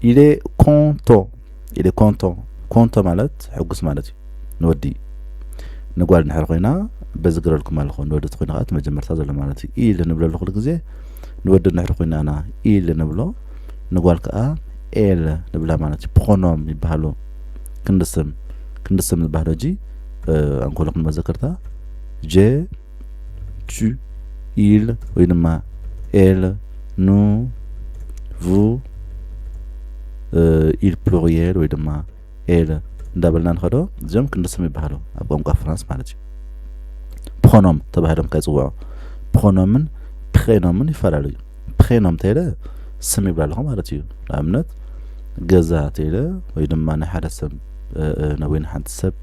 Il est content. Il est content. ኮንቶ ማለት ሕጉስ ማለት እዩ። ንወዲ ንጓል እንድሕር ኮይና በዚ ገረልኩም ኣለኹ። ንወዲ ተኮይኑ ከዓ እቲ መጀመርታ ዘሎ ማለት እዩ። Il ንብለሉ ኩሉ ግዜ ንወዲ እንድሕር ኮይና ኢና il ንብሎ፣ ንጓል ከዓ elle ንብላ ማለት እዩ። ፕሮኖም ይበሃሉ። ክንዲ ስም ክንዲ ስም ዝበሃሉ ሕጂ ኣንኮለኩም መዘከርታ je tu il ወይ ድማ elle nous vous il pluriel ወይ ድማ elle እንዳበልና ንኸዶ። እዚኦም ክንዲ ስም ይበሃሉ ኣብ ቋንቋ ፍራንስ ማለት እዩ። ፕሮኖም ተባሂሎም ከይፅውዑ። ፕሮኖምን ፕሬኖምን ይፈላለዩ። ፕሬኖም ተይለ ስም ይብላ ኣለኹ ማለት እዩ። ንኣብነት ገዛ ተይለ ወይ ድማ ናይ ሓደ ሰብ ወይ ንሓንቲ ሰብ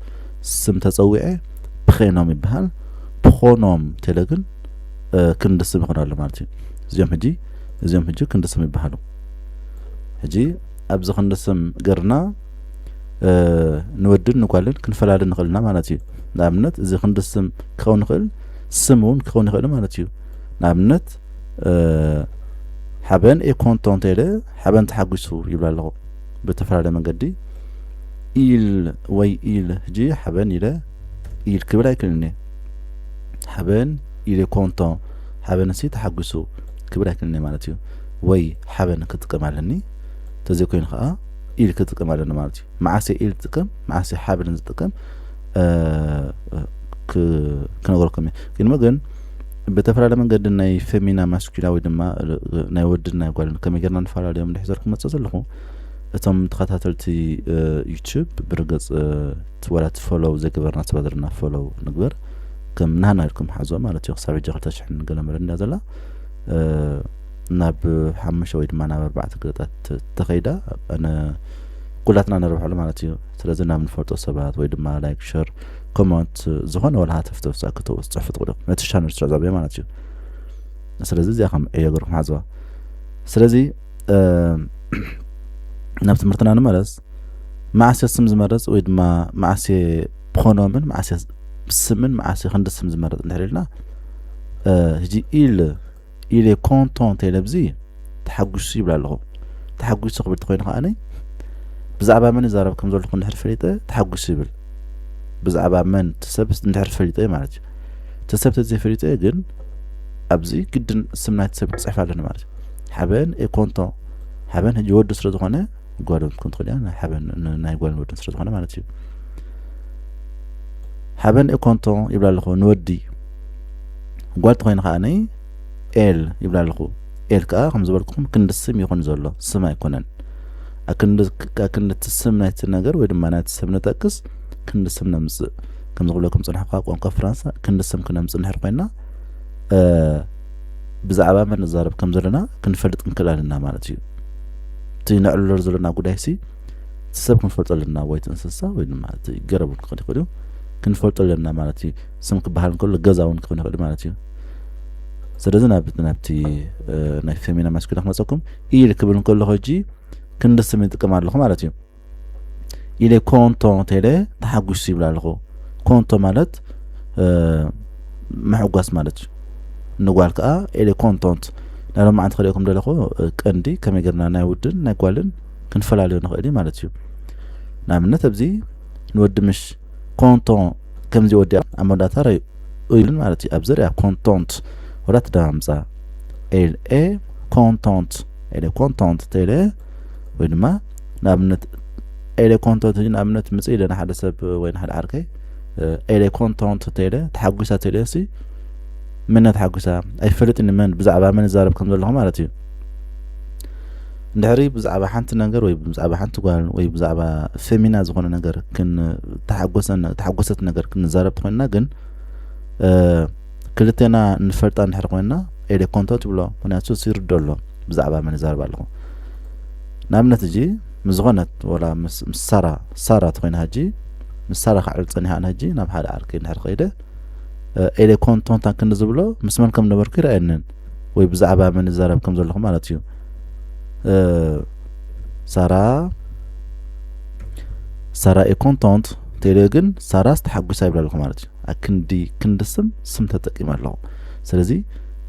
ስም ተፀዊዐ ፕሬኖም ይበሃል። ፕሮኖም ተይለ ግን ክንዲ ስም ይኾን ኣሎ ማለት እዩ። እዚኦም ሕጂ እዚኦም ሕጂ ክንዲ ስም ይበሃሉ። ሕጂ ኣብዚ ክንዲ ስም ገርና ንወድን ንጓልን ክንፈላሊ ንኽእል ኢና ማለት እዩ። ንኣብነት እዚ ክንዲ ስም ክኸውን ይኽእል፣ ስም እውን ክኸውን ይኽእል ማለት እዩ። ንኣብነት ሓበን ኤኮንቶ እንተኢለ ሓበን ተሓጒሱ ይብላ ኣለኹ ብተፈላለየ መንገዲ። Il ወይ il ሕጂ ሓበን ኢለ il ክብል ኣይክእልን እየ። ሓበን il est content ሓበን ሲ ተሓጒሱ ክብል ኣይክእልን እየ ማለት እዩ። ወይ ሓበን ክጥቀም ኣለኒ ተዘይኮይኑ ከዓ il ክጥቀም ኣለኒ ማለት እዩ። መዓስ እየ il ዝጥቀም መዓስ እየ ሓበን ዝጥቀም ክነገረኩም እየ። ግን ግን ብተፈላለየ መንገዲ ናይ ፌሚና ማስኩላ ወይ ድማ ናይ ወድን ናይ ጓልን ከመይ ጌርና ንፈላለዮም እንድሕር ዘር ክመፅእ ዘለኹ እቶም ተኸታተልቲ ዩቱብ ብርግፅ ወላ ትፈሎው ዘይገበርና ሰባት ዘለና ፈሎው ንግበር። ከም ናህና ኢልኩም ሓዞ ማለት እዩ። ክሳብ ሕጂ ክልተ ሽሕን ገለ መለ እንዳ ዘላ ናብ ሓሙሽተ ወይ ድማ ናብ ኣርባዕተ ገለጣት ተኸይዳ ኣነ ኩላትና ንረብሐሉ ማለት እዩ። ስለዚ ናብ ንፈልጦ ሰባት ወይ ድማ ላይክ ሸር ኮመንት ዝኾነ ወላ ሃተፍተፍ ክትወስ ፅሕፉ ትኽእሉ ነቲ ቻነል ስርዕ ዘብየ ማለት እዩ። ስለዚ እዚኣ ከም ዕዮ ገርኩም ሓዝዋ። ስለዚ ናብ ትምህርትና ንመለስ። መዓስየ ስም ዝመረፅ ወይ ድማ መዓስየ ፕሮኖምን መዓስየ ስምን መዓስየ ክንዲ ስም ዝመረፅ እንድሕር ኢልና ሕጂ il il est content ተይለ ብዚ ተሓጒሱ ይብል ኣለኹ። ተሓጒሱ ክብል ተኮይኑ ከዓኒ ብዛዕባ መን ይዛረብ ከም ዘለኹ እንድሕር ፈሊጠ ተሓጒሱ ይብል። ብዛዕባ መን እቲ ሰብ እንድሕር ፈሊጠ ማለት እዩ። እቲ ሰብ ተዘይፈሊጠ ግን ኣብዚ ግድን ስም ናይቲ ሰብ ክፅሕፍ ኣለኒ ማለት እዩ። ሓበን ኤኮንቶ ሓበን ሕጂ ወዱ ስለ ዝኾነ ጓል እውን ትኾን ትኽእል እያ። ናይ ሓበን ናይ ጓልን ወድን ስለ ዝኾነ ማለት እዩ። ሓበን ኤኮንቶ ይብላ ኣለኹ ንወዲ። ጓል ተኾይኑ ከዓኒ elle ይብላ ኣለኹ። Elle ከዓ ከም ዝበልኩኹም ክንዲ ስም ይኹን ዘሎ ስም ኣይኮነን። ኣክንዲ እቲ ስም ናይቲ ነገር ወይ ድማ ናይቲ ሰብ ንጠቅስ ክንዲ ስም ነምፅእ። ከም ዝብለኩም ፅንሐ ቋንቋ ፍራንሳ ክንዲ ስም ክነምፅእ እንድሕር ኮይና ብዛዕባ መን ንዛረብ ከም ዘለና ክንፈልጥ ክንክእል ኣለና ማለት እዩ። እቲ ነዕልሎ ዘለና ጉዳይ ሲ እቲ ሰብ ክንፈልጦ ኣለና ወይ እቲ እንስሳ ወይ ድማ እቲ ገረብ እውን ክኾን ይኽእል እዩ። ክንፈልጦ ኣለና ማለት እዩ። ስም ክበሃል እንከሎ ገዛ እውን ክኾን ይኽእል ማለት እዩ። ስለዚ ናብ ናብቲ ናይ ፌሚና ማስኩላ ክመፀኩም il ክብል እንከሎ ሕጂ ክንዲ ስም ይጥቀም ኣለኹ ማለት እዩ። Il est content ተይለ ተሓጒሱ ይብል ኣለኹ። ኮንቶ ማለት ምሕጓስ ማለት እዩ። ንጓል ከዓ elle est contente። ናይ ሎማዓንቲ ክርእየኩም ደለኹ ቀንዲ ከመይ ገርና ናይ ውድን ናይ ጓልን ክንፈላለዮ ንኽእል እዩ ማለት እዩ። ንኣብነት ኣብዚ ንወዲ ምሽ ኮንቶ ከምዚ ወዲኣ ኣብ መወዳእታ ራይ ኢሉን ማለት እዩ። ኣብዚ ሪኣ ኮንቶንት ወላ ትደማምፃ elle est contente elle est contente ተይለ ወይ ድማ ንኣብነት elle est contente ንኣብነት ምፅእ ኢለ ንሓደ ሰብ ወይ ንሓደ ዓርከይ elle est contente ተይለ ተሓጒሳ ተይለ ሲ መን ተሓጒሳ ኣይፈልጥን መን ብዛዕባ መን ይዛረብ ከም ዘለኹ ማለት እዩ። እንድሕሪ ብዛዕባ ሓንቲ ነገር ወይ ብዛዕባ ሓንቲ ጓል ወይ ብዛዕባ ፌሚና ዝኾነ ነገር ተሓጎሰት ነገር ክንዛረብ ኮይንና ግን ክልቴና ንፈልጣ እንድሕር ኮይንና elle est contente ትብሎ። ምክንያቱ ይርዶ ኣሎ ብዛዕባ መን ይዛረብ ኣለኹ። ንኣብነት ሕጂ ምስ ዝኾነት ወላ ምስ ሳራ ሳራ ተኮይና ሕጂ ምስ ሳራ ክዕል ፀኒሓ ሕጂ ናብ ሓደ ዓርከይ እንድሕር ከይደ elle est contente ክንዲ ዝብሎ ምስ መን ከም ነበርኩ ይረኣየንን ወይ ብዛዕባ መን ይዛረብ ከም ዘለኹ ማለት እዩ። ሳራ ሳራ est contente ተይለ ግን ሳራስ ተሓጒሳ ይብል ኣለኹ ማለት እዩ። ኣክንዲ ክንዲ ስም ስም ተጠቂመ ኣለኹ። ስለዚ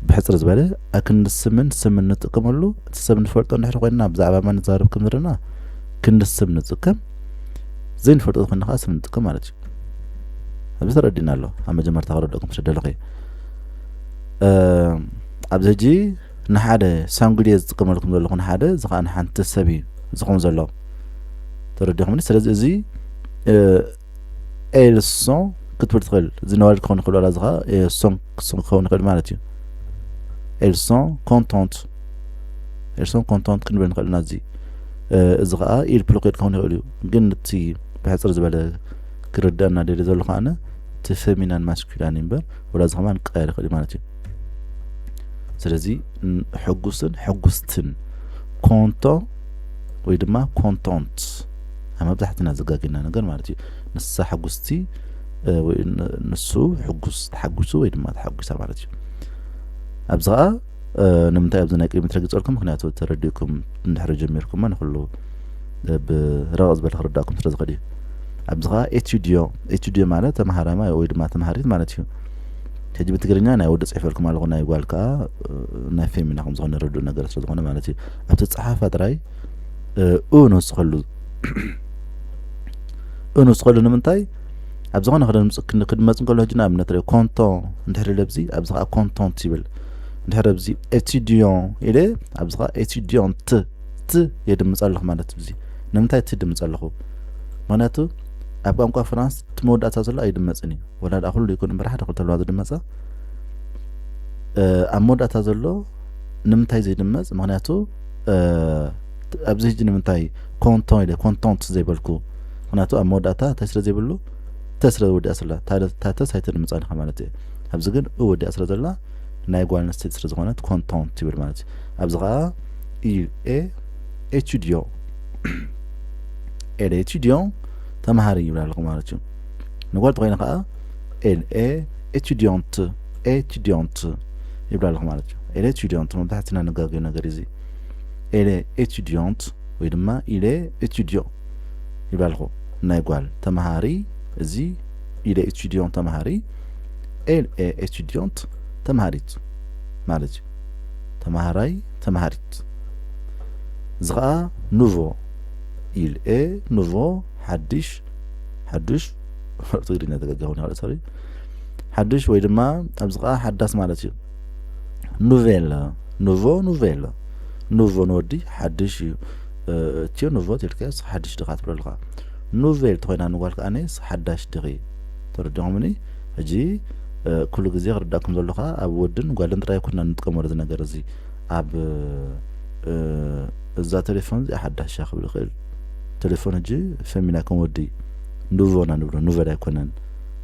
ብሕፅር ዝበለ ኣክንዲ ስምን ስምን ንጥቀመሉ። እቲ ሰብ ንፈልጦ እንድሕር ኮይንና ብዛዕባ መን ንዛረብ ከም ዘለና ክንዲ ስም ንጥቀም፣ ዘይንፈልጦ ኮይንና ከዓ ስም ንጥቀም ማለት እዩ። ኣብዚ ተረዲና ኣሎ። ኣብ መጀመርታ ክረድእኩም ስለ ደለኹ እየ። ኣብዚ ሕጂ ንሓደ ሳንጉሊየ ዝጥቀመልኩም ዘለኹ ንሓደ፣ እዚ ከዓ ንሓንቲ ሰብ እዩ ዝኸውን ዘሎ። ተረዲኹምኒ? ስለዚ እዚ ኤልሶን ክትብል ትኽእል። እዚ ነዋልድ ክኸውን ይኽእል፣ ዋላ እዚ ከዓ ኤልሶን ክኸውን ይኽእል ማለት እዩ። ኤልሶን ኮንቶንት፣ ኤልሶን ኮንቶንት ክንብል ንኽእል ኢና። እዚ እዚ ከዓ ኢል ፕሉሬል ክኸውን ይኽእል እዩ፣ ግን እቲ ብሕፅር ዝበለ ክርዳእና ደሊ ዘሎ ከዓነ እቲ ፌሚናን ማስኩላን እምበር፣ ወላ እዚ ከማን ክቀየር ይኽእል እዩ ማለት እዩ። ስለዚ ሕጉስን ሕጉስትን፣ ኮንቶ ወይ ድማ ኮንቶንት፣ ኣብ መብዛሕትና ዘጋግና ነገር ማለት እዩ። ንሳ ሕጉስቲ፣ ንሱ ሕጉስ፣ ተሓጒሱ ወይ ድማ ተሓጒሳ ማለት እዩ። ኣብዚ ከዓ ንምንታይ ኣብዚ ናይ ቅድሚት ረጊፀልኩም? ምክንያቱ ተረዲእኩም እንድሕር ጀሚርኩማ ንኩሉ ብረቕ ዝበለ ክርዳእኩም ስለ ዝኽእል እዩ። ኣብዚ ከዓ ኤቱዲዮ፣ ኤቱዲዮ ማለት ተምሃራይ ወይ ድማ ተምሃሪት ማለት እዩ። ሕጂ ብትግርኛ ናይ ወዲ ፅሒፈልኩም ኣለኹ፣ ናይ ጓል ከዓ ናይ ፌሚና ከም ዝኾነ ርዱእ ነገር ስለ ዝኾነ ማለት እዩ። ኣብቲ ፀሓፋ ጥራይ ኡ ንወስኸሉ፣ ኡ ንወስኸሉ ንምንታይ? ኣብ ዝኾነ ክድመፅ እንከሎ ሕጂ ንኣብነት ርእ ኮንቶ እንድሕር ኢለ ኣብዚ፣ ኣብዚ ከዓ ኮንቶንት ይብል። እንድሕር ኣብዚ ኤቱዲዮን ኢለ ኣብዚ ከዓ ኤቱዲዮንት፣ ት የድምፅ ኣለኹ ማለት እዚ። ንምንታይ ት ድምፅ ኣለኹ? ምክንያቱ ኣብ ቋንቋ ፍራንስ እቲ መወዳእታ ዘሎ ኣይድመፅን እዩ። ወላ ደኣ ኩሉ ይኩን እምበር ሓደ ክልተ ኣለዋ ዝድመፃ። ኣብ መወዳእታ ዘሎ ንምንታይ ዘይድመፅ? ምክንያቱ ኣብዚ ሕጂ ንምንታይ ኮንቶ ኢለ ኮንቶንት ዘይበልኩ? ምክንያቱ ኣብ መወዳእታ እንታይ ስለ ዘይብሉ፣ ተ ስለ ወዲኣ ስላ፣ ታተስ ኣይተድምፃን ኢኻ ማለት እዩ። ኣብዚ ግን እ ወዲኣ ስለ ዘላ ናይ ጓል ኣንስተይቲ ስለ ዝኾነት ኮንቶንት ይብል ማለት እዩ። ኣብዚ ከዓ ኢል ኤ ኤቱዲዮ፣ ኤል ኤ ኤቱዲዮ ተምሃሪ ይብል ኣለኹ ማለት እዩ። ንጓል ተኮይነ ከዓ ኤል ኤ ኤቱዲዮንት፣ ኤቱዲዮንት ይብል ኣለኹ ማለት እዩ። ኤል ኤ ኤቱዲዮንት መብዛሕትና ንጋገዮ ነገር እዚ። ኤል ኤ ኤቱዲዮንት ወይ ድማ ኢል ኤ ኤቱዲዮ ይብል ኣለኹ። ናይ ጓል ተምሃሪ፣ እዚ ኢል ኤ ኤቱዲዮን ተምሃሪ፣ ኤል ኤ ኤቱዲዮንት ተምሃሪት ማለት እዩ። ተምሃራይ፣ ተምሃሪት። እዚ ከዓ ኑቮ፣ ኢል ኤ ኑቮ፣ ሓድሽ፣ ሓዱሽ፣ ትግርኛ ተገጋሁን ይኽእል፣ ሶሪ። ሓዱሽ ወይ ድማ ኣብዚ ከዓ ሓዳስ ማለት እዩ። ኑቬል፣ ኑቮ፣ ኑቬል። ኑቮ ንወዲ ሓድሽ እዩ። እትዮ ኑቮ ተልካዮስ ሓድሽ ድኻ ትብሎ ኣለኻ። ኑቬል ተኾይና ንጓል ከዓኒ ሓዳሽ ድኺ። ተረዲኹምኒ? ሕጂ ኩሉ ግዜ ክርዳእኩም ዘሎ ከዓ ኣብ ወድን ጓልን ጥራይ ኣይኮንና ንጥቀመሉ እዚ ነገር እዚ። ኣብ እዛ ቴሌፎን እዚኣ ሓዳሽ እያ ክብል ይኽእል። ቴሌፎን ሕጂ ፌሚና ከም ወዲ ኑቮ ኢና ንብሎ፣ ኑቨል ኣይኮነን።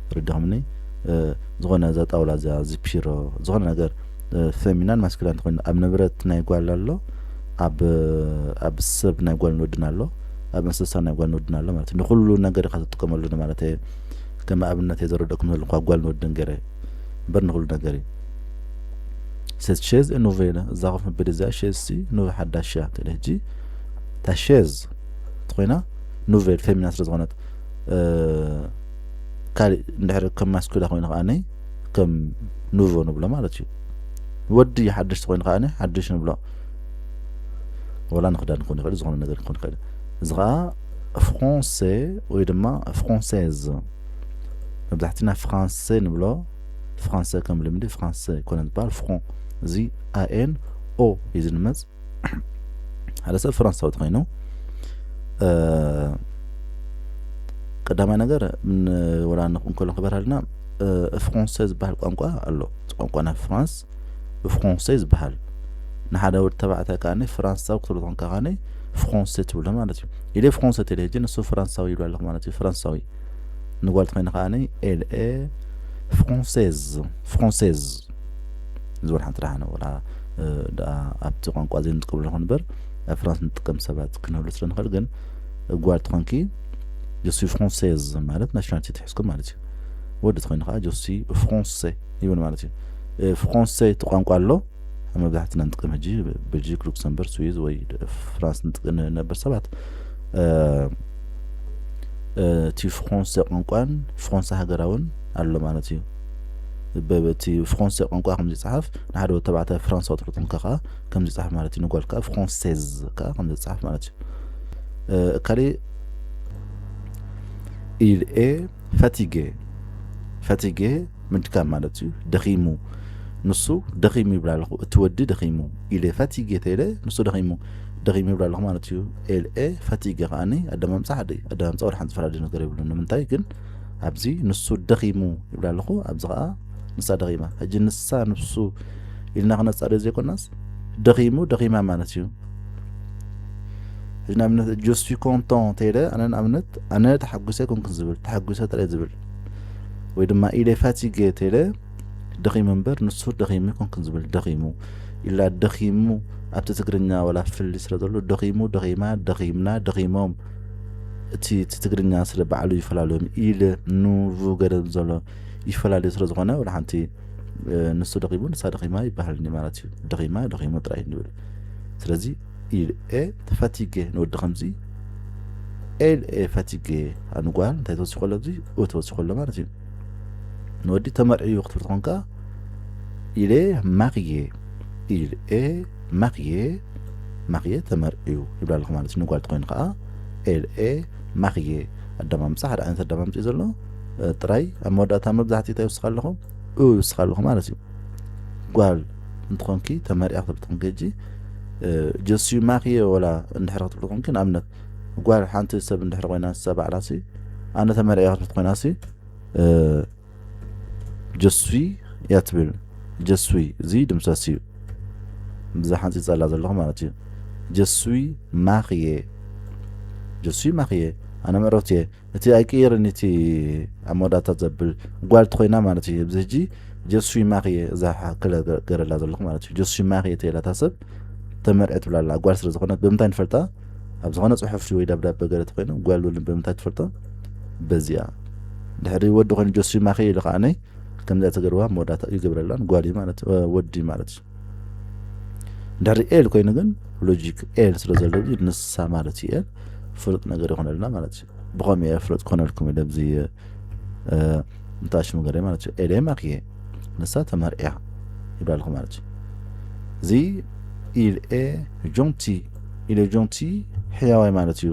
ተረዲኹምኒ? ዝኾነ እዛ ጣውላ እዚኣ፣ እዚ ፒሮ፣ ዝኾነ ነገር ፌሚናን ማስኩላን ኮይኑ ኣብ ንብረት ናይ ጓል ኣሎ፣ ኣብ ኣብ ሰብ ናይ ጓልን ወድን ኣሎ፣ ኣብ እንስሳ ናይ ጓልን ወድን ኣሎ ማለት እዩ። ንኩሉ ነገር ኢኻ ትጥቀመሉ ማለት እየ። ከም ኣብነት እየ ዘረደእኩም ዘለኹ ጓልን ወድን ገይረ እምበር ንኩሉ ነገር እዩ። ሴት ሼዝ ኑቬል፣ እዛ ኮፍ መበሊ እዚኣ ሼዝ ሲ ኑቬል ሓዳሽ እያ ትብል። ሕጂ እታ ሼዝ እንተኾይና ኑቬል ፌሚና ስለ ዝኾነት ካሊእ እንድሕር ከም ማስኩላ ኮይኑ ከዓኒ ከም ኑቮ ንብሎ ማለት እዩ። ወዲ ሓድሽ ተኮይኑ ከዓኒ ሓድሽ ንብሎ። ወላ ንክዳን ክኾን ይኽእል፣ ዝኾነ ነገር ክኾን ይኽእል። እዚ ከዓ ፍሮንሴ ወይ ድማ ፍሮንሴዝ፣ መብዛሕትና ፍራንሴ ንብሎ። ፍራንሴ ከም ልምዲ ፍራንሴ ይኮነ ዝበሃል፣ ፍሮን፣ እዚ ኣኤን ኦ እዩ ዝንመፅ። ሓደ ሰብ ፍራንሳዊ ተኮይኑ ቀዳማይ ነገር ወላ እንከሎ ክበርሃልና፣ ፍሮንሴ ዝበሃል ቋንቋ ኣሎ። ቋንቋ ናይ ፍራንስ ፍሮንሴ ዝበሃል። ንሓደ ወዲ ተባዕታይ ከዓኒ ፍራንሳዊ ክትብሎ ኮንካ ከዓኒ ፍሮንሴ ትብሎ ማለት እዩ። ኢለ ፍሮንሴ ተለ ሕጂ ንሱ ፍራንሳዊ ይብሎ ኣለኹ ማለት እዩ። ፍራንሳዊ። ንጓል ተኮይኑ ከዓኒ ኤል ኤ ፍሮንሴዝ፣ ፍሮንሴዝ ዝብል ሓንቲ ደሓነ ወላ ኣብቲ ቋንቋ ዘይንጥቀም ኣለኹ እምበር ኣብ ፍራንስ ንጥቀም ሰባት ክንህሉ ስለ ንኽእል፣ ግን ጓል ተኾንኪ ጀ ሱይ ፍሮንሴዝ ማለት ናሽናሊቲ ትሕዝኩም ማለት እዩ። ወዲ ተኾይኑ ከዓ ጀ ሱይ ፍሮንሴ ይብል ማለት እዩ። ፍሮንሴ እቲ ቋንቋ ኣሎ፣ ኣብ መብዛሕትና ንጥቀም ሕጂ ቤልጂክ፣ ሉክሰምበርግ፣ ስዊዝ ወይ ፍራንስ ንነበር ሰባት እቲ ፍሮንሴ ቋንቋን ፍሮንሴ ሃገራውን ኣሎ ማለት እዩ። በቲ ፍራንሰ ቋንቋ ከም ዝጸሓፍ፣ ንሓደ ወዲ ተባዕታይ ፍራንሳዊ ትፈልጦ እንከ ከኣ ከም ዝጸሓፍ ማለት እዩ። ንጓል ከኣ ፍራንሴዝ ከኣ ከም ዝጸሓፍ ማለት እዩ። ካልእ il est fatigué። Fatigué ምድካም ማለት እዩ። ደኺሙ፣ ንሱ ደኺሙ ይብላ ኣለኹ። እቲ ወዲ ደኺሙ። Il est fatigué ተይለ፣ ንሱ ደኺሙ፣ ደኺሙ ይብላ ኣለኹ ማለት እዩ። Elle est fatiguée ከኣኒ ኣደማምጻ ሓደ እዩ። ኣደማምጻ ወላ ሓንቲ ዝፈላለየ ነገር የብሉን። ንምንታይ ግን ኣብዚ ንሱ ደኺሙ ይብላ ኣለኹ፣ ኣብዚ ከኣ ንሳ ደኺማ። ሕጂ ንሳ ንሱ ኢልና ክነጻርዮ ዘይኮናስ ደኺሙ ደኺማ ማለት እዩ። ሕጂ ንኣብነት je suis content ተይለ፣ ኣነ ንኣብነት ኣነ ተሓጒሰ ኣይኮንኩን ዝብል፣ ተሓጒሰ ጥራይ ዝብል። ወይ ድማ il est fatigué ተይለ ደኺሙ እምበር ንሱ ደኺሙ ኣይኮንኩን ዝብል፣ ደኺሙ ኢላ ደኺሙ። ኣብቲ ትግርኛ ወላ ፍልልይ ስለ ዘሎ ደኺሙ፣ ደኺማ፣ ደኺምና፣ ደኺሞም። እቲ እቲ ትግርኛ ስለ ባዕሉ ይፈላለዮም ኢለ ንቡ ገለ ዘሎ ይፈላለዩ ስለ ዝኾነ ወላ ሓንቲ ንሱ ደኺሙ ንሳ ደኺማ ይበሃል ማለት እዩ። ደኺማ ደኺሙ ጥራይ ንብል። ስለዚ il est fatigué ንወዲ ከምዚ elle est fatiguée ንጓል እንታይ ተወሲኾ ኣሎ? ኣብዚ ኡ ተወሲኾ ኣሎ ማለት እዩ። ንወዲ ተመርዕዩ ክትብል ትኾንካ il est marié il est marié marié ተመርዕዩ ይብላ ኣለኹ ማለት እዩ። ንጓል ትኾይኑ ከዓ elle est mariée ኣደማምፃ ሓደ ዓይነት ኣደማምፂ ዘሎ ጥራይ ኣብ መወዳእታ መብዛሕትኡ እንታይ ይወስኻ ኣለኹ? ኡ ይወስኻ ኣለኹ ማለት እዩ። ጓል እንትኾንኪ ተመርዕያ ክትብል ትኾንኪ ሕጂ je suis marié ወላ እንድሕር ክትብል ትኾንኪ ንኣብነት ጓል ሓንቲ ሰብ እንድሕር ኮይና ንሳ ባዕላ ሲ ኣነ ተመርዕያ ክትብል ኮይና ሲ je suis እያ ትብል። Je suis እዚ ድምሰስ እዩ። ብዛ ሓንፂ ጸላ ዘለኹ ማለት እዩ። Je suis marié je suis marié ኣነ ምዕረውቲ እየ። እቲ ኣይቅየርን እቲ ኣብ መወዳእታ ዘብል ጓል ትኾይና ማለት እዩ። ኣብዚ ሕጂ je suis marié እዛ ክለ ገረላ ዘለኹ ማለት እዩ። Je suis marié ተይላታ ሰብ ተመርዐ ትብላላ ጓል ስለ ዝኾነት ብምንታይ ንፈልጣ? ኣብ ዝኾነ ጽሑፍ ወይ ደብዳቤ ገለ ተኾይኑ ጓል ውልን ብምንታይ ትፈልጦ? በዚኣ። ድሕሪ ወዲ ኮይኑ je suis marié ኢሉ ከዓነይ ከምዚኣ ተገርዋ መወዳእታ ይገብረላን ጓል እዩ ማለት ወዲ ማለት እዩ። ድሕሪ ኤል ኮይኑ ግን ሎጂክ ኤል ስለ ዘለዎ ንሳ ማለት እዩ ኤል ፍሉጥ ነገር ይኾነልና ማለት እዩ። ብኸምኡ እየ ፍሉጥ ክኾነልኩም ኢለ ኣብዚ እንታሽሙ ገረ ማለት እዩ። Elle est mariée ንሳ ተመርዕያ ይብላ ኣለኹ ማለት እዩ። እዚ il est gentil il est gentil ሕያዋይ ማለት እዩ።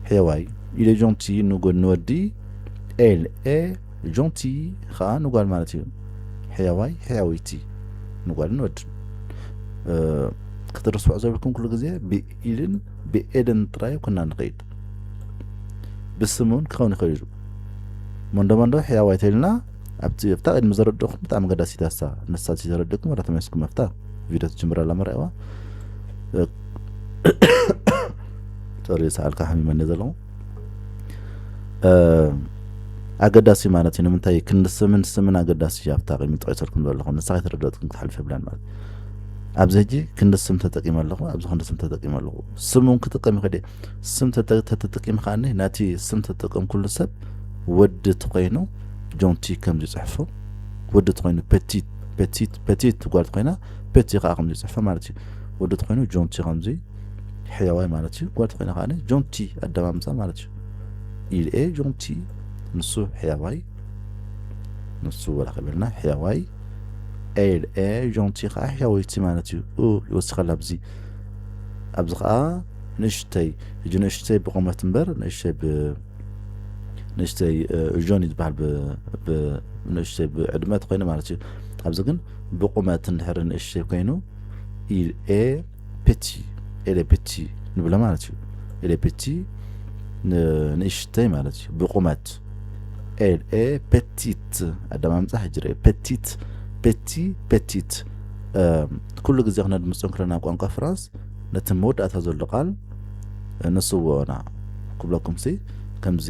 ሕያዋይ il est gentil ንጎ ንወዲ elle est gentille ከዓ ንጓል ማለት እዩ። ሕያዋይ ሕያወይቲ ንጓል ንወዲ ክትርስዑ ዘብልኩም ኩሉ ግዜ ብኢልን ብኤልን ጥራይ ኩና ንኸይድ ብስም እውን ክኸውን ይኽእል እዩ። መንዶ መንዶ ሕያዋይ ተልና ኣብቲ ኣብታ ቅድሚ ዘረድእኹም ብጣዕሚ ገዳሲት እያ። ንሳ ተረድእኩም ወላ ተመሲኩም ኣብታ ቪድዮ ትጅምር ኣላ መርኣዋ ሶሪ ሰኣልካ ሓሚመኒ ዘለኹ ኣገዳሲ ማለት እዩ። ንምንታይ ክንዲ ስምን ስምን ኣገዳሲ ኣብታ ቅድሚ ጠቂሰልኩም ዘለኹ ንሳ ከይተረደትኩም ክትሓልፍ የብላን ማለት ኣብዚ ሕጂ ክንዲ ስም ተጠቂመ ኣለኹ ኣብዚ ክንዲ ስም ተጠቂመ ኣለኹ ስም እውን ክጥቀም ይኽእል ስም ተጠቂም ከዓኒ ናቲ ስም ተጠቀምኩሉ ሰብ ወዲ ተኮይኑ ጆንቲ ከም ዝጽሕፎ ወዲ ተኮይኑ ፐቲት ፐቲት ጓል ተኮይና ፐቲ ከዓ ከም ዝጽሕፎ ማለት እዩ። ወዲ ተኮይኑ ጆንቲ ከምዚ ሕያዋይ ማለት እዩ። ጓል ተኮይና ከዓ ጆንቲ ኣደማምፃ ማለት እዩ። ኢልኤ ጆንቲ ንሱ ሕያዋይ ንሱ ወላ ከበልና ሕያዋይ ኤልኤ ጆንቲ ከዓ ሕያወይቲ ማለት እዩ። ይወስኸላ ኣብዚ ኣብዚ ከዓ ንእሽተይ ሕጂ ንእሽተይ ብቁመት እምበር ንእሽተይ ብ ንእሽተይ እ፣ ጆን እዩ ዝበሃል ብ- ብ- ንእሽተይ ብዕድመ ተኮይኑ ማለት እዩ። ኣብዚ ግን ብቁመት እንድሕር ንእሽተይ ኮይኑ ኢል ኤ ፔቲ ኤሌ ፔቲ ንብሎ ማለት እዩ። ኤሌ ፔቲ ን- ንእሽተይ ማለት እዩ ብቁመት ኤል ኤ ፔቲት ኣደማምፃ ሕጂ ርእ ፔቲት ፔቲ ፔቲት እ፣ ኩሉ ግዜ ክነድምፆ እንክለና ቋንቋ ፍራንስ ነቲ መወዳእታ ዘሎ ቃል ንስውኦና ክብለኩም ሲ ከምዚ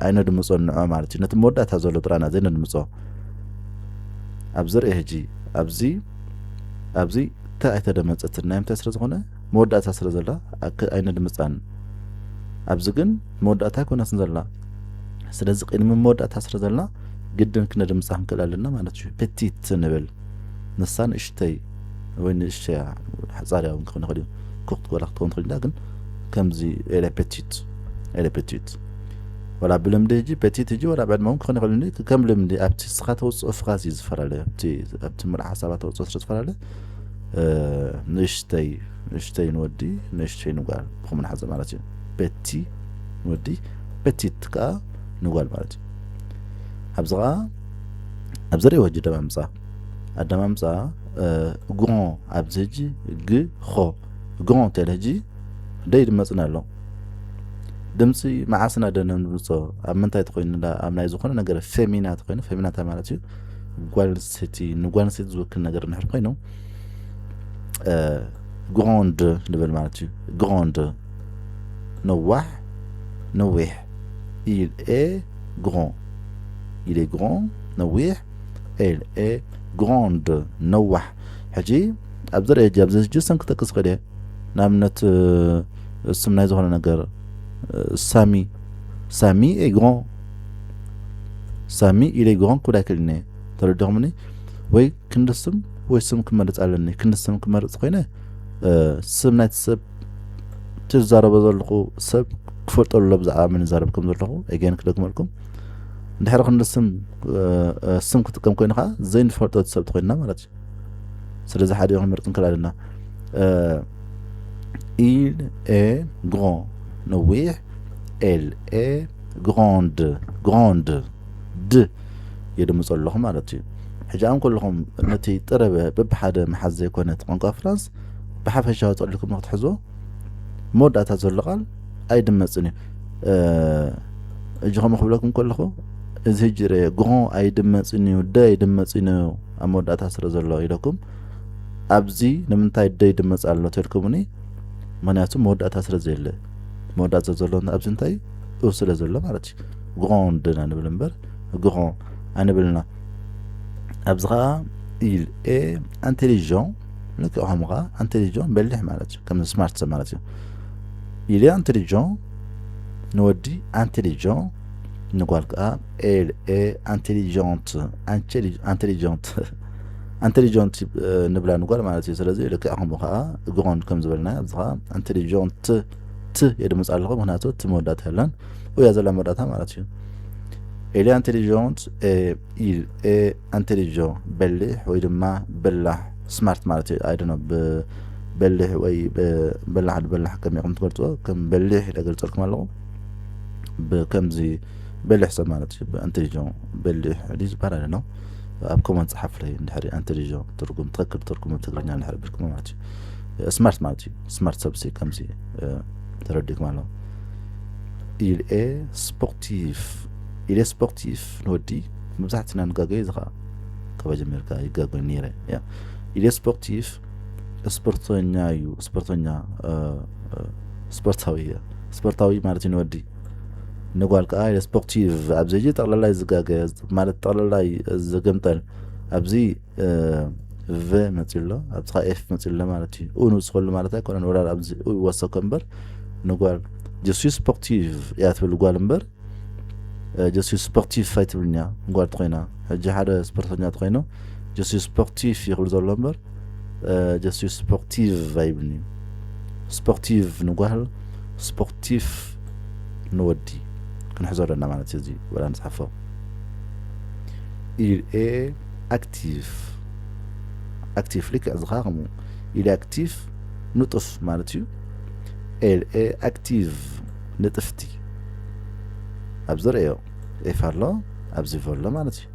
ኣይነድምፆ ንዖ ማለት እዩ። ነቲ መወዳእታ ዘሎ ጥራና ዘይነድምፆ ኣብዚ ርእ ሕጂ ኣብዚ ኣብዚ እንታይ ኣይተደመፀትን ናይ ምንታይ ስለ ዝኾነ መወዳእታ ስለ ዘላ ኣይነድምፃን። ኣብዚ ግን መወዳእታ ኣይኮነትን ዘላ። ስለዚ ቅድሚ መወዳእታ ስለ ዘላ ግድን ክነድምፃ ክንክእል ኣለና ማለት እዩ። ፔቲት ንብል ንሳ ንእሽተይ ወይ ንእሽተያ ሓፃርያ እውን ክኾን ይኽእል እዩ። ኩክት ወላ ክትከውን ትኽእል ኢላ ግን ከምዚ ኤሌ ፔቲት ኤሌ ፔቲት ወላ ብልምዲ ሕጂ ፔቲት ሕጂ ወላ ብዕድመ እውን ክኾን ይኽእል እንዲ ከም ልምዲ ኣብቲ ንስኻ ተውፅኦ ፍራዝ እዩ ዝፈላለ ኣብቲ ኣብቲ ምሉእ ሓሳባት ተውፅኦ ስለ ዝፈላለ ንእሽተይ ንእሽተይ ንወዲ ንእሽተይ ንጓል ብኹም ንሓዘ ማለት እዩ። ፔቲ ንወዲ ፔቲት ከዓ ንጓል ማለት እዩ። ኣብዚ ከዓ ኣብ ዘርእዎ ሕጂ ኣደማምፃ ኣደማምፃ ግሮን ኣብዚ ሕጂ ግ ኾ ግሮን ተለ ሕጂ ደይ ድመፅና ኣሎ። ድምፂ መዓስና ደነምፅኦ ኣብ ምንታይ ተኮይኑ ኣብ ናይ ዝኾነ ነገር ፌሚና ተኮይኑ ፌሚና እንታይ ማለት እዩ? ጓል ኣንስተይቲ ንጓል ኣንስተይቲ ዝውክል ነገር እንድሕር ኮይኑ ግሮንድ ንብል ማለት እዩ። ግሮንድ ነዋሕ ነዊሕ il est grand il est grand ነዊሕ elle est grande ነዋሕ። ሕጂ ኣብዚ ርአ ኣብዚ ሕጂ ስም ክጠቅስ ክእል እየ። ንኣብነት ስም ናይ ዝኾነ ነገር ሳሚ ሳሚ est grand ሳሚ il est grand ክብል ኣይክእልን እየ። ተረዲኹምኒ? ወይ ክንዲ ስም ወይ ስም ክመርፅ ኣለኒ። ክንዲ ስም ክመርፅ ኮይነ ስም ናይቲ ሰብ እቲ ዝዛረቦ ዘለኹ ሰብ ክፈልጠሉ ብዛዕባ መን ይዛረብ ከም ዘለኹ again ክደግመልኩም። እንድሕር ክንዲ ስም ስም ክጥቀም ኮይኑ ከዓ ዘይንፈልጦ ሰብ ተኮይንና ማለት እዩ። ስለዚ ሓደ ክንመርፅ ንክእል ኣለና። il est grand ነዊሕ elle est grande grande ድ የድምፁ ኣለኹ ማለት እዩ። ሕጂ ኣም ከለኹም ነቲ ጥረ በብሓደ መሓዝ ዘይኮነ እቲ ቋንቋ ፍራንስ ብሓፈሻ ወፀልኩም ክትሕዝዎ መወዳእታ ዘሎ ቃል ኣይድመፅን እዩ። ሕጂ ከምኡ ክብለኩም ከለኹ እዚ ሕጂ ርአ ግሮን ኣይድመፅን እዩ ደ ኣይድመፅን እዩ ኣብ መወዳእታ ስለ ዘሎ ኢለኩም ኣብዚ ንምንታይ ደ ይድመፅ ኣሎ ተልኩምኒ? ምክንያቱ መወዳእታ ስለ ዘየለ መወዳእታ ዘሎ ኣብዚ እንታይ ኡ ስለ ዘሎ ማለት እዩ። ግሮንድ ኢና ንብል እምበር ግሮን ኣይንብልና። ኣብዚ ከዓ il est intelligent ልክዕ ከምኡ ከዓ intelligent በሊሕ ማለት እዩ። ከም ስማርት ሰብ ማለት እዩ። il est intelligent ንወዲ intelligent ንጓል ከዓ elle est intelligente intelligente intelligente ንብላ ንጓል ማለት እዩ። ስለዚ ልክዕ ከምኡ ከዓ ግሮንድ ከም ዝበልና ኣብዚ ከዓ intelligente ት የድምፅ ኣለኹ ምክንያቱ እቲ መወዳእታ የለን እያ ዘላ መወዳእታ ማለት እዩ። elle est intelligente il est intelligent በሊሕ ወይ ድማ በላሕ ስማርት ማለት እዩ። I don't know በሊሕ ወይ በላሕ በላሕ ከመይ ከም ትገልፅዎ ከም በሊሕ ኢለ ገልፀልኩም ኣለኹ። ብከምዚ በሊሕ ሰብ ማለት እዩ። ብኢንቴሊጀንት በሊሕ ድዩ ዝበሃል ኣለ ነው። ኣብ ኮመንት ፀሓፉለይ እንድሕር ኢንቴሊጀንት ትርጉም ትኽክል ትርጉም ኣብ ትግርኛ እንድሕር ቢልኩም ማለት እዩ። ስማርት ማለት እዩ። ስማርት ሰብ ሲ ከምዚ ተረዲእኩም ኣለኹ። il est sportif il est sportif ንወዲ መብዛሕትና ንጋገ እዚ ከዓ ካብ ጀሚርካ ይጋገ ነይረ። il est sportif ስፖርተኛ እዩ። ስፖርተኛ ስፖርታዊ ስፖርታዊ ማለት እዩ ንወዲ። ንጓል ከዓ ስፖርቲቭ ኣብዚ ሕጂ ጠቕላላይ ዝጋገ ማለት ጠቕላላይ ዝግምጠል ኣብዚ ቨ መፂ ኣሎ ኣብዚ ከዓ ኤፍ መፂ ኣሎ ማለት እዩ። ኡ ንውፅኸሉ ማለት ኣይኮነን ወላ ኣብዚ ኡ ይወሰኮ እምበር ንጓል ጀሱ ስፖርቲቭ እያ ትብል ጓል እምበር ጀሱ ስፖርቲቭ ኣይትብልንያ ንጓል ተኮይና። ሕጂ ሓደ ስፖርተኛ ተኮይኑ ጀሱ ስፖርቲቭ ይኽብል ዘሎ እምበር ጀሱ ስፖርቲቭ ኣይብልን እዩ። ስፖርቲቭ ንጓል ስፖርቲቭ ንወዲ ክንሕዞ ኣለና ማለት እዩ። እዚ ወላ ንፅሓፎ il est actif actif ልክዕ እዚ ከዓ ከምኡ il est actif ንጡፍ ማለት እዩ። elle est active ንጥፍቲ ኣብዚ ርእዮ ኤፍ ኣሎ ኣብዚ ቨ ኣሎ ማለት እዩ።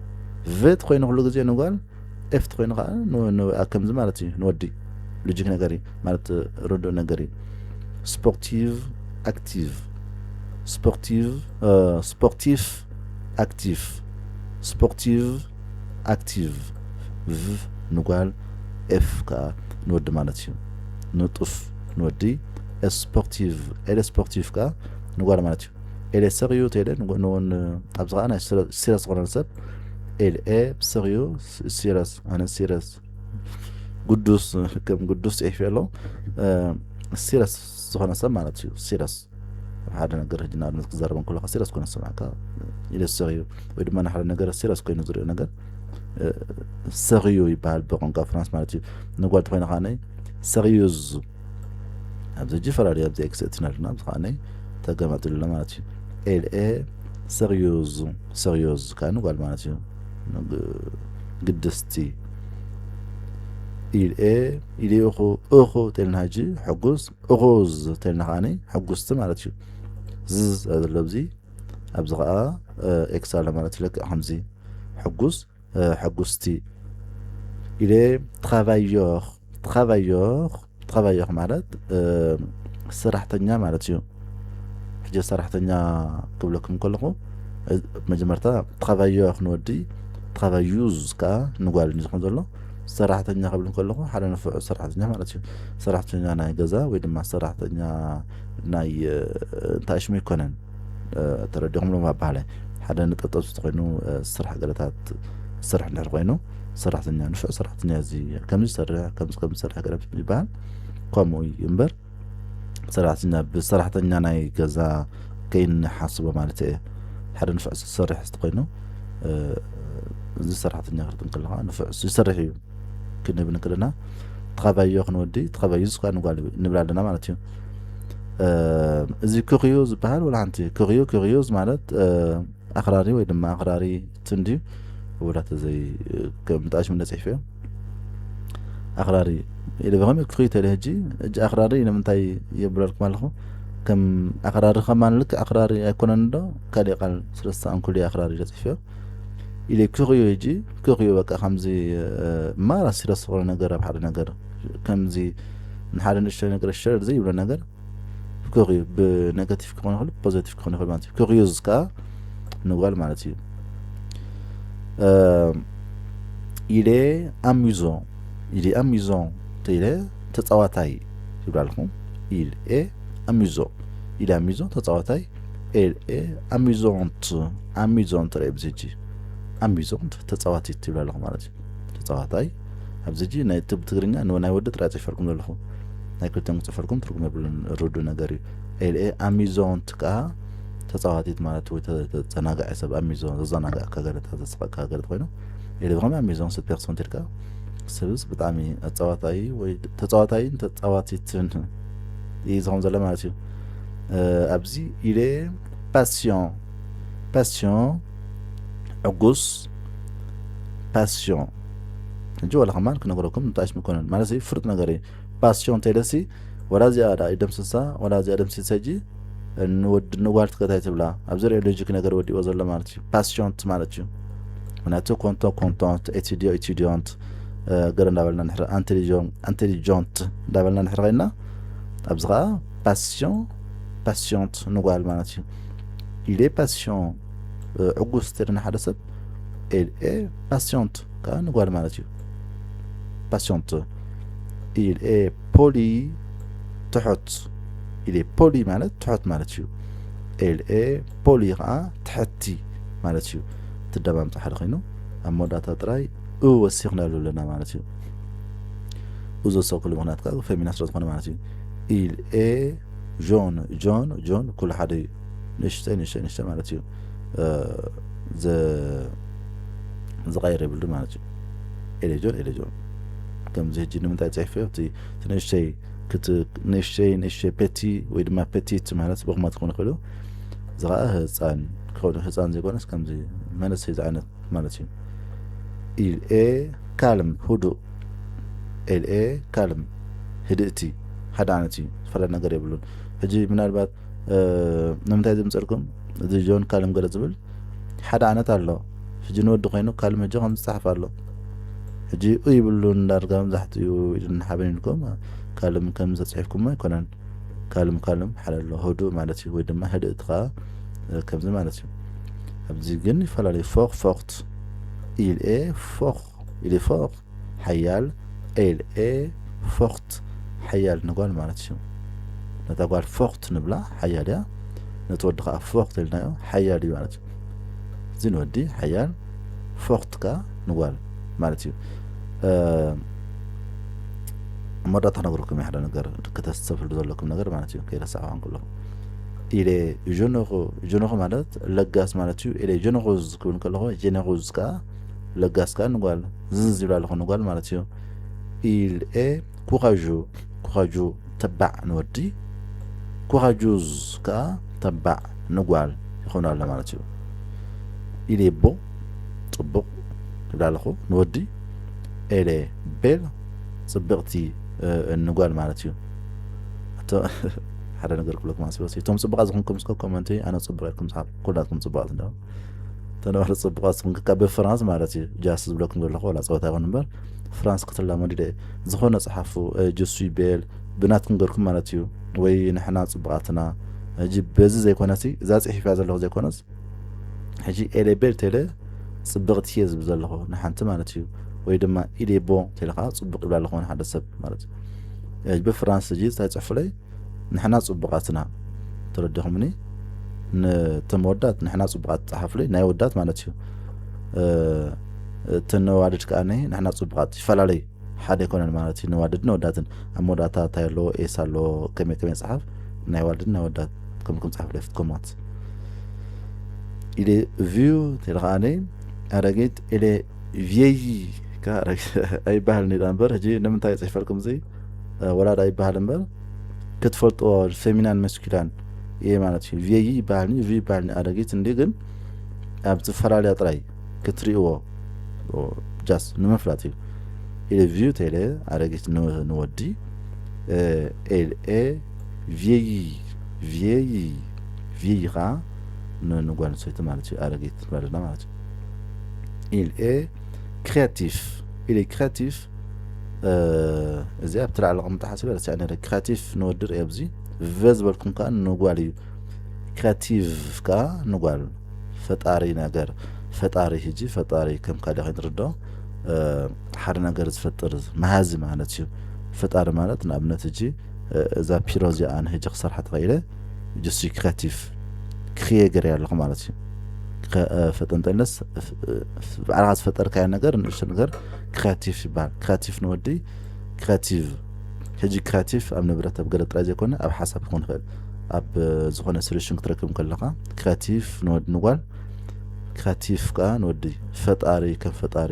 ቨ ተኮይኑ ኩሉ ግዜ ንጓል ኤፍ ተኮይኑ ከዓ ከምዚ ማለት እዩ ንወዲ ሎጂክ ነገር እዩ ማለት ርዱእ ነገር እዩ። ስፖርቲቭ active sportif actif sportif active ቭ ንጓል ኤፍ ከዓ ንወዲ ማለት እዩ። ንጡፍ ንወዲ ስፖርቲቭ ኤለ ስፖርቲቭ ከዓ ንጓል ማለት እዩ። ኤለ ሰሪዮ ተለ ንጎንውን ኣብዚ ከዓ ናይ ሲረስ ዝኾነ ሰብ ኤል ኤ ሰሪዮ ሲረስ ኣነ ሲረስ ግዱስ ከም ግዱስ ፅሒፍ ኣሎ ሲረስ ዝኾነ ሰብ ማለት እዩ። ሲረስ ኣብ ሓደ ነገር ሕጂ ንኣብነት ክዛረበን ከለካ ሲረስ ኮይነ ዝሰምዓካ ኢለ ሰሪዮ ወይ ድማ ንሓደ ነገር ሲረስ ኮይኑ ዝሪኦ ነገር ሰሪዮ ይበሃል ብቋንቋ ፍራንስ ማለት እዩ። ንጓል ተኮይነ ከዓ ናይ ሰሪዮዝ ኣብዚ ሕጂ ፈላልዩ ኣብዚ ኤክስ እትና ኣለና ኣብዚ ከዓ ናይ ተገማጢሉ ኣሎ ማለት እዩ። ኤል ኤ Sérieuse, sérieuse ከዓ ንጓል ማለት እዩ። ግድስቲ። Il est, il est heureux, heureux ተልና ሕጂ ሕጉስ፣ heureuse ተልና ከዓ ሕጉስቲ ማለት እዩ። ዝዝ ዘሎ ኣብዚ ኣብዚ ከዓ ኤክስ ኣሎ ማለት እዩ። ለክዕ ከምዚ ሕጉስ፣ ሕጉስቲ። Il est travailleur, travailleur፣ travailleur ማለት ሰራሕተኛ ማለት እዩ። ሕጂ ሰራሕተኛ ክብለኩም ከለኹ መጀመርታ travailleur ንወዲ፣ travailleuse ከዓ ንጓል እዩ ዝኾን ዘሎ። ሰራሕተኛ ክብል ከለኹ ሓደ ንፉዕ ሰራሕተኛ ማለት እዩ። ሰራሕተኛ ናይ ገዛ ወይ ድማ ሰራሕተኛ ናይ እንታይ ሽሙ ኣይኮነን። ተረዲኹም ሎም ኣባሃላይ ሓደ ንጠጠሱ ተኮይኑ ስራሕ ገለታት ስራሕ እንድሕር ኮይኑ ሰራሕተኛ ንፍዕ ሰራሕተኛ እዚ ከምዚ ዝሰርሕ ከምዚ ከምዚ ዝሰርሕ ገለ ይበሃል። ከምኡ እዩ እምበር ሰራሕተኛ ብሰራሕተኛ ናይ ገዛ ከይንሓስቦ ማለት እየ። ሓደ ንፍዕ ዝሰርሕ ተኮይኑ እዚ ሰራሕተኛ ክርትን ከለካ ንፍዕ ዝሰርሕ እዩ ክንብል ንክልና ተኻባዮ ክንወዲ ተኻባዩ ዝኳ ንጓል ንብል ኣለና ማለት እዩ። እዚ ክኽዩ ዝበሃል ወላ ሓንቲ ክኽዩ ክኽዩዝ ማለት ኣኽራሪ ወይ ድማ ኣኽራሪ ትንዲ ወላ ተዘይ ምጣሽ ምነ ፅሒፍ እዮም ኣኽራሪ ኢለ ብኸመይ ክኽዩ ተለ ሕጂ ሕጂ ኣኽራሪ ንምንታይ የብለልኩም ኣለኹ ከም ኣኽራሪ ከማን ልክ ኣኽራሪ ኣይኮነን ዶ ካልእ ቃል ስለስተ ኣንኩል ኣኽራሪ ኢለ ፅሒፍ እዮም ኢለ ክኽዩ ሕጂ ክኽዩ በቃ ከምዚ ማራ ሲረስ ዝኾነ ነገር ኣብ ሓደ ነገር ከምዚ ንሓደ ንእሽተይ ነገር ሸር ዘይብሎ ነገር ክኽዩ ብኔጋቲቭ ክኾን ይኽእል ፖዘቲቭ ክኾን ይኽእል ማለት እዩ። ክኽዩዝ ከዓ ንጓል ማለት እዩ። ኢሌ ኣሚዞ ኢሌ ኣሚዞ ተኢለ ተፃዋታይ ይብላልኩም ኢሌ ኣሚዞ ኢሌ ኣሚዞ ተፃዋታይ ኤል ኤ ኣሚዞንት ኣሚዞንት ርአ ብዝጂ ኣሚዞንት ተፃዋቲት ይብላልኹ ማለት እዩ። ተፃዋታይ ኣብዚ ሕጂ ናይ ትብ ትግርኛ ንናይ ወዲ ጥራይ ፅፈልኩም ዘለኹ ናይ ክልቲኦም ክፅፈልኩም ትርጉም የብሉን ርዱ ነገር እዩ። ኤል ኤ ኣሚዞንት ከዓ ተፃዋቲት ማለት ወይ ተዘናጋዒ ሰብ ኣሚዞን ዘዘናጋዕካ ገለታት ዘስቀካ ገለት ኮይኑ ኢለ ብኸመይ ኣሚዞን ስት ፐርሰንት ኢልካ ስብስ ብጣዕሚ ኣፃዋታይ ወይ ተፃዋታይን ተፃዋቲትን እዩ ዝኾን ዘሎ ማለት እዩ። ኣብዚ ኢለ ፓስዮን ፓስዮን ዕጉስ ፓስዮን ሕጂ ዋላ ከማን ክነግረኩም ንጣሽ ምኮነን ማለት ፍርጥ ነገር እዩ። ፓስዮን ተይለሲ ወላ እዚኣ ዳ ደምስሳ ወላ እዚኣ ደምስሳ ሕጂ ንወዲ ንጓል ትከታይ ትብላ ኣብዚ ሪኦ ሎጂክ ነገር ወዲዎ ዘሎ ማለት እዩ። ፓስዮንት ማለት እዩ። ምክንያቱ ኮንቶ ኮንቶንት ኤቲዲዮ ኤቲዲዮንት ገለ እንዳበልና ንሕረ ኣንቴሊጆንት እንዳበልና ንሕረ ኮይና ኣብዚ ከዓ ፓስዮን ፓስዮንት ንጓል ማለት እዩ። ኢሌ ፓስዮን ዕጉስ ተደና ሓደ ሰብ ኤል ኤ ፓስዮንት ከዓ ንጓል ማለት እዩ። ፓስዮንት ኢል ኤ ፖሊ ትሑት ኢል ኤ ፖሊ ማለት ትሑት ማለት እዩ። ኤል ኤ ፖሊ ከዓ ትሕቲ ማለት እዩ። ትደማምፆ ሓደ ኮይኑ ኣብ መወዳእታ ጥራይ እ ወሲኽናሉ ኣለና ማለት እዩ። እዚ ወሰኽሉ ምክንያት ከዓ ፈሚና ስለ ዝኾነ ማለት እዩ። ኢል ኤ ጆን ጆን ጆን ኩሉ ሓደ እዩ። ንእሽተይ ንእሽተይ ንእሽተይ ማለት እዩ። ዝቀየር የብሉ ማለት እዩ። ኤሌጆን ኤሌጆን ከምዚ ሕጂ ንምንታይ ፅሒፈ እቲ ንእሽተይ ንእሽተይ ንእሽተይ ፔቲ ወይ ድማ ፔቲት ማለት ብኹማ ትኾኑ ይኽእሉ። እዚ ከዓ ህፃን ክኾኑ ህፃን ዘይኮነስ ከምዚ መነሰይ ዝዓይነት ማለት እዩ። ኢል ኤ ካልም ሁዱእ ኤል ኤ ካልም ህድእቲ ሓደ ዓይነት እዩ። ዝፈለ ነገር የብሉን። ሕጂ ምናልባት ንምንታይ ዝምፀልኩም እዚ ጆን ካልም ገለ ዝብል ሓደ ዓይነት ኣሎ። ሕጂ ንወዲ ኮይኑ ካልም ሕጂ ከም ዝፀሓፍ ኣሎ። ሕጂ ኡ ይብሉ እንዳርጋ መብዛሕትኡ ኢሉ ንሓበን ኢልኩም ካልም ከም ዘፅሒፍኩም ኣይኮነን። ካልም ካልም ሓደ ኣሎ ህዱእ ማለት እዩ ወይ ድማ ህድእቲ ከዓ ከምዚ ማለት እዩ። ኣብዚ ግን ይፈላለዩ ፎክ ፎክት ኢል ኤ ፎክ ኢል ፎክ ሓያል ኤል ኤ ፎክት ሓያል ንጓል ማለት እዩ። ነታ ጓል ፎክት ንብላ ሓያል እያ። ነቲ ወዲ ከዓ ፎክት ኢልናዮ ሓያል እዩ ማለት እዩ። እዚ ንወዲ ሓያል ፎክት ከዓ ንጓል ማለት እዩ። መወዳእታ ክነግረኩም ሓደ ነገር ክተስተፍሉ ዘለኩም ነገር ማለት እዩ። ከይረሳዕኳን ከለኹ ኢሌ ጀነኹ ጀነኹ ማለት ለጋስ ማለት እዩ። ኢሌ ጀነኹዝ ክብል ከለኹ ጀነኹዝ ከዓ ለጋስ ከዓ ንጓል ዝዝ ይብላ ኣለኹ ንጓል ማለት እዩ። ኢል ኤ ኩኻዡ ኩኻጁ ተባዕ ንወዲ ኩኻጁዝ ከዓ ተባዕ ንጓል ይኾኑ ኣሎ ማለት እዩ። il est beau ጽቡቕ ይብላ ኣለኹ ንወዲ። Elle est belle ጽብቕቲ ንጓል ማለት እዩ። ሓደ ነገር ክብለኩም ኣስበሲ እቶም ጽቡቓት ዝኾንኩም እስከ ኮመንቲ ኣነ ጽቡቕ ኢልኩም ጻሓፉ። ኩላትኩም ጽቡቓት እንዳ ተነባሪ ጽቡቓት ዝኾንኩም ካብ ብፍራንስ ማለት እዩ። ጃስ ዝብለኩም ዘለኹ ወላ ጸወታ ይኹን እምበር ፍራንስ ክትላመዱ ደ ዝኾነ ጸሓፉ። Je suis belle ብናትኩም ገርኩም ማለት እዩ። ወይ ንሕና ጽቡቓትና ሕጂ በዚ ዘይኮነሲ እዛ ጽሒፍያ ዘለኹ ዘይኮነስ ሕጂ elle est belle ተለ ጽብቕቲ እየ ዝብል ዘለኹ ንሓንቲ ማለት እዩ። ወይ ድማ il est bon ተለ ከዓ ጽቡቕ ይብላ ኣለኹ ንሓደ ሰብ ማለት እዩ። ሕጂ ብፍራንስ ሕጂ እንታይ ጽሕፉለይ ንሕና ጽቡቓትና ተረዲኹምኒ። ንቶም ወዳት ንሕና ጽቡቓት ጸሓፉለይ ናይ ወዳት ማለት እዩ። እተን ነዋድድ ከዓ ንሕና ጽቡቓት ይፈላለዩ ሓደ ኣይኮነን ማለት እዩ። ነዋድድን ወዳትን ኣብ መወዳእታ እንታይ ኣለዎ ኤስ ኣለዎ ከመይ ከመይ ጸሓፍ ናይ ዋልድን ናይ ወዳት ከም ከም ጸሓፍ ለፍት ኮማት il est vieux ተለ ከዓ ኣረጊት il est vieilli ኣይበሃልን ኢላ እምበር ሕጂ ንምንታይ ጽሕፈልኩም እዚ ወላድ ኣይበሃል እምበር ክትፈልጥዎ ፌሚናን መስኪላን እየ ማለት እዩ። vieilli ይበሃል ቪ ይበሃል ኣረጊት እንዲ ግን ኣብ ዝተፈላለያ ጥራይ ክትሪእዎ ጃስ ንምፍላጥ እዩ። il est vieux ተለ ኣረጊት ንወዲ ኤል ኤ vieilli vieilli vieilli ከዓ ንጓል ኣንስተይቲ ማለት እዩ። ኣረጊት ትበልና ማለት እዩ። il est créatif il est créatif እዚ ኣብቲ ላዕሊ ቅምጣ ሓሲበ ረሲዐ ነረ ክሬቲቭ ንወዲ ርእየ ኣብዚ ቨ ዝበልኩም ከዓ ንጓል እዩ። ክሬቲቭ ከዓ ንጓል ፈጣሪ ነገር ፈጣሪ ሕጂ ፈጣሪ ከም ካልእ ከይንርዶ ሓደ ነገር ዝፈጥር መሃዚ ማለት እዩ። ፈጣሪ ማለት ንኣብነት ሕጂ እዛ ፒሮ እዚኣ ኣነ ሕጂ ክሰርሓ ተኸኢለ ጅሱ ክሬቲቭ ክሪየ ገረ ኣለኹ ማለት እዩ። ፈጠንጠለስ ባዕልኻ ዝፈጠርካዮ ነገር ንእሽቶ ነገር ክሬቲቭ ይበሃል። ክሬቲቭ ንወዲ ክሬቲቭ ሕጂ ክሬቲቭ ኣብ ንብረት ኣብ ገለ ጥራይ ዘይኮነ ኣብ ሓሳብ ክኾን ይኽእል። ኣብ ዝኾነ ስሉሽን ክትረክብ ከለኻ ክሬቲቭ ንወዲ ንጓል ክሬቲቭ ከዓ ንወዲ ፈጣሪ ከም ፈጣሪ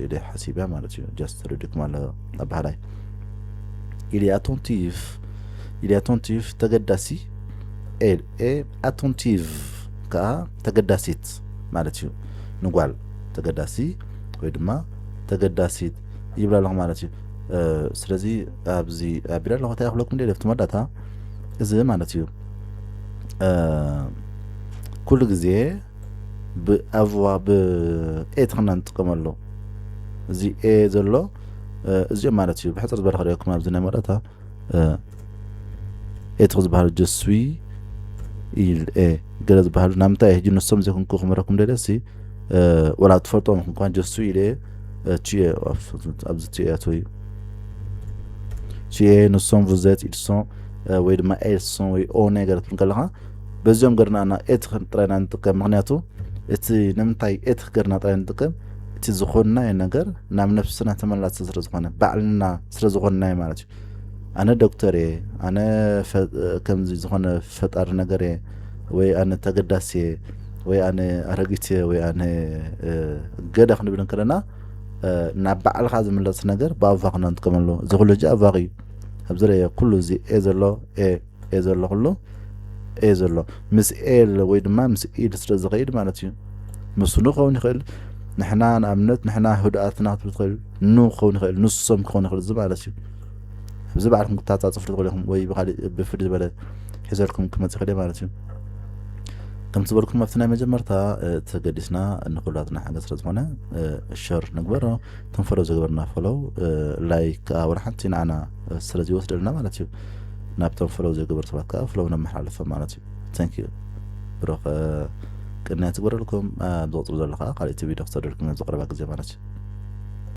ኢለ ሓሲብያ ማለት እዩ። ጃስት ተረዲኩም ኣሎ ኣባህላይ ኢሊ ኣቶንቲቭ ኢሊ ኣቶንቲቭ ተገዳሲ ኤል ኤ ኣቶንቲቭ ከዓ ተገዳሲት ማለት እዩ። ንጓል ተገዳሲ ወይ ድማ ተገዳሲት ይብላ ኣለኹ ማለት እዩ። ስለዚ ኣብዚ ኣቢላ ኣለኹ እንታይ ክብለኩም ደለፍቲ መወዳእታ እዚ ማለት እዩ። ኩሉ ግዜ ብኣዋ ብኤ ተኽና ንጥቀመሉ እዚ ኤ ዘሎ እዚኦም ማለት እዩ። ብሕፅር ዝበለ ክሪኦኩም ኣብዚ ናይ መወዳእታ ኤትኽ ዝበሃሉ ጀስዊ ኢል ኤ ገለ ዝበሃሉ ናምንታይ ሕጂ ንሶም ዘይኮንኩ ክምረኩም ደለሲ ወላ ትፈልጦም እንኳን ጀስዊ ኢል ኤ ቺኤ ኣብዚ ቺኤ ኣቶ እዩ ቺኤ ንሶም ቡዘት ኢልሶ ወይ ድማ ኤልሶ ወይ ኦ ነገር ትብል ከለኻ በዚኦም ገርና ና ኤትኽ ጥራይና ንጥቀም። ምክንያቱ እቲ ንምንታይ ኤትኽ ገርና ጥራይ ንጥቀም እቲ ዝኾንናዮ ነገር ናብ ነብስና ተመላሲ ስለ ዝኾነ ባዕልና ስለ ዝኾንናዮ ማለት እዩ። ኣነ ዶክተር እየ ኣነ ከምዚ ዝኾነ ፈጣሪ ነገር እየ ወይ ኣነ ተገዳሲ እየ ወይ ኣነ ኣረጊት እየ ወይ ኣነ ገደ ክንብል እንከለና ናብ ባዕልኻ ዝምለስ ነገር ብኣፋኽና ንጥቀመሉ። እዚ ኩሉ ሕጂ ኣፋኽ እዩ። ኣብዚ ርእየ ኩሉ እዚ ኤ ዘሎ ኤ ኤ ዘሎ ኩሉ ኤ ዘሎ ምስ ኤል ወይ ድማ ምስ ኢል ስለ ዝኸይድ ማለት እዩ። ምስ ኑ ክኸውን ይኽእል። ንሕና ንኣብነት ንሕና ህድኣትና ክትብል ትኽእል ኑ ክኸውን ይኽእል ንሶም ክኸውን ይኽእል እዚ ማለት እዩ። ኣብዚ ባዕልኩም ክታጻጽፉ ትኽእሉ ኢኹም ወይ ብካሊእ ብፍልይ ዝበለ ሒዘልኩም ክመጽእ ይኽእል ማለት እዩ። ከም ዝበልኩም ኣብቲ ናይ መጀመርታ ተገዲስና ንኩላትና ሓገዝ ስለ ዝኾነ ሸር ንግበሮ። እቶም ፈለው ዝገበርና ፈለው ላይክ ከዓ ወላ ሓንቲ ንዓና ስለ ዝወስደልና ማለት እዩ። ናብቶም ፈለው ዘይገበሩ ሰባት ከዓ ፈለው ነመሓላልፎም ማለት እዩ። Thank you ብሩኽ ቅንያ ትግበረልኩም። ዝቕፅሉ ዘሎ ከዓ ካልእቲ ቪዲዮ ክሰደልኩም ኣብዚ ቀረባ ግዜ ማለት እዩ።